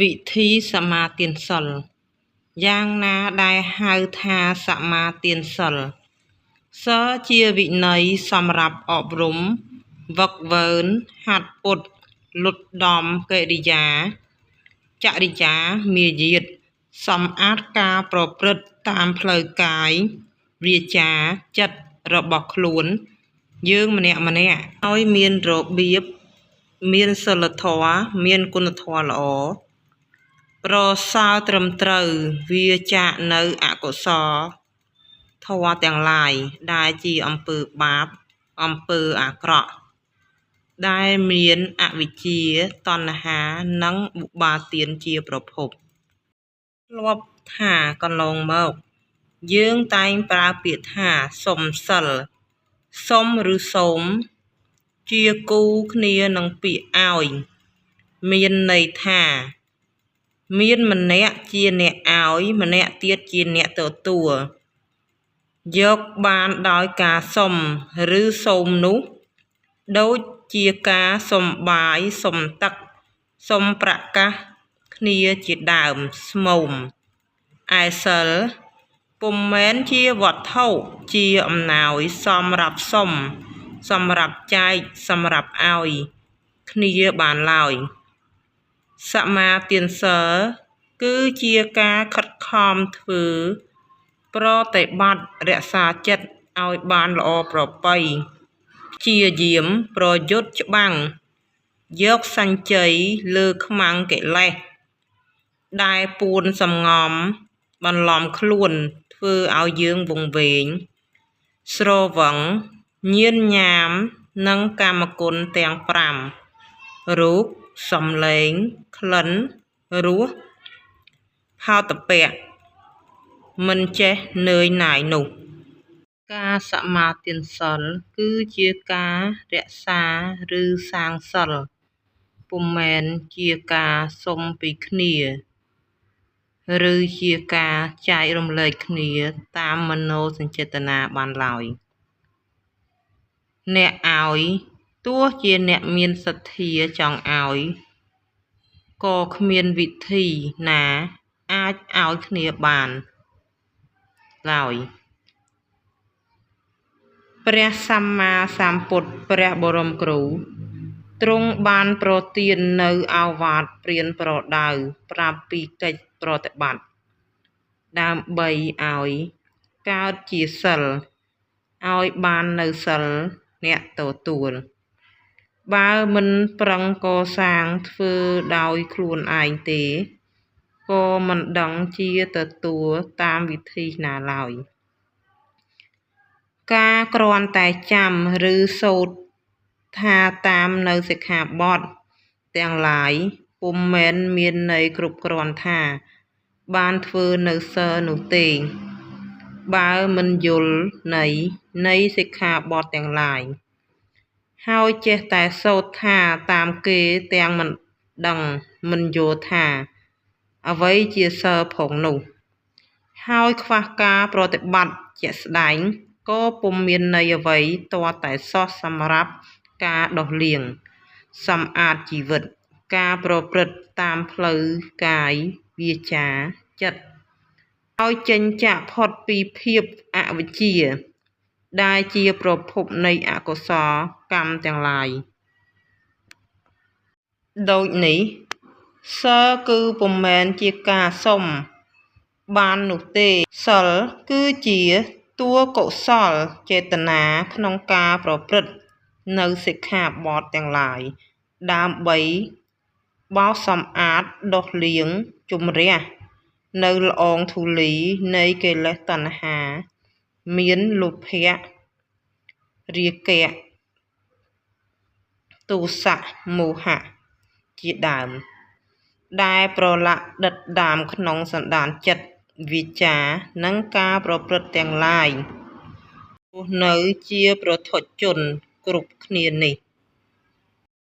វិធីសមាទានសីល យ៉ាងណាដែលហៅថាសមាទានសីល សីលជាវិន័យសម្រាប់អប់រំ ហ្វឹកហ្វឺន ហាត់ពត់ លត់ដំកិរិយា ចរិយា មារយាទ សម្អាតការប្រព្រឹត្តតាមផ្លូវកាយ វាចា ចិត្តរបស់ខ្លួនយើងម្នាក់ៗឲ្យមានរបៀប មានសីលធម៌ មានគុណធម៌ល្អ ប្រសើរត្រឹមត្រូវ វៀរចាកនូវអកុសលធម៌ទាំងឡាយ ដែលជាអំពើបាប អំពើអាក្រក់ ដែលមានអវិជ្ជា តណ្ហា និងឧបាទានជាប្រភព ធ្លាប់ថាកន្លងមក យើងតែងប្រើពាក្យថា សុំសីល សុំឬសូម ជាគូគ្នានឹងពាក្យឲ្យ មានន័យថា មានម្នាក់ជាអ្នកឲ្យ ម្នាក់ទៀតជាអ្នកទទួល យកបានដោយការសុំ ឬសូមនោះ ដូចជាការសុំបាយ សុំទឹក សុំប្រាក់កាសគ្នាជាដើម ស្មូម ឯសីល ពុំមែនជាវត្ថុជាអំណោយសម្រាប់សុំ សម្រាប់ចែក សម្រាប់ឲ្យ គ្នាបានឡើយ សមាទានសីល គឺជាការខិតខំធ្វើប្រតិបត្តិរក្សាចិត្តឲ្យបានល្អប្រពៃ ព្យាយាមប្រយុទ្ធច្បាំង យកសញ្ជ័យលើខ្មាំងកិលេស ដែលពួនសម្ងំបន្លំខ្លួនធ្វើឲ្យយើងវង្វេង ស្រវឹង ញៀនញ៉ាមនឹងកាមគុណទាំង5 រូប សំឡេង ក្លិន រស ផោតពៈ មិនចេះនឿយណាយនោះ ការសមាទានសីល គឺជាការរក្សាឬសាងសីល ពុំមែនជាការសុំពីគ្នា ឬជាការចែករំលែកគ្នាតាមមនោសញ្ចេតនាបានឡើយ អ្នកឲ្យ ទោះជាអ្នកមានសទ្ធាចង់ឲ្យ ក៏គ្មានវិធីណាអាចឲ្យគ្នាបានឡើយ ព្រះសម្មាសម្ពុទ្ធព្រះបរមគ្រូ ទ្រង់បានប្រទាននូវឱវាទប្រៀនប្រដៅប្រាប់ពីកិច្ចប្រតិបត្តិ ដើម្បីឲ្យកើតជាសីល ឲ្យបាននូវសីលអ្នកទទួល បើមិនប្រឹងកសាងធ្វើដោយខ្លួនឯងទេ ក៏មិនដឹងជាទទួលតាមវិធីណាឡើយ ការគ្រាន់តែចាំឬសូត្រថាតាមនូវសិក្ខាបទទាំងឡាយ ពុំមែនមានន័យគ្រប់គ្រាន់ថា បានធ្វើនូវសីលនោះទេ បើមិនយល់ន័យនៃសិក្ខាបទទាំងឡាយ ហើយចេះតែសូត្រថាតាមគេទាំងមិនដឹងមិនយល់ថា អ្វីជាសីលផងនោះ ហើយខ្វះការប្រតិបត្តិជាក់ស្ដែង ក៏ពុំមានន័យអ្វីទាល់តែសោះសម្រាប់ការដោះលាង សម្អាតជីវិត ការប្រព្រឹត្តតាមផ្លូវកាយ វាចា ចិត្ត ឲ្យចេញចាកផុតពីភាពអវិជ្ជា ដែលជាប្រភពនៃអកុសលកម្មទាំងឡាយ ដូចនេះ សីលគឺពុំមែនជាការសុំបាននោះទេ សីលគឺជាតួកុសលចេតនាក្នុងការប្រព្រឹត្តនូវសិក្ខាបទទាំងឡាយ ដើម្បីបោសសម្អាតដោះលាងជម្រះនូវល្អងធូលីនៃកិលេសតណ្ហា មានលោភៈ រាគៈ ទោសៈ មោហៈ ជាដើម ដែលប្រឡាក់ដិតដាមក្នុងសន្តានចិត្ត វាចា និងការប្រព្រឹត្តទាំងឡាយ រស់នៅជាប្រថុជនគ្រប់គ្នានេះ។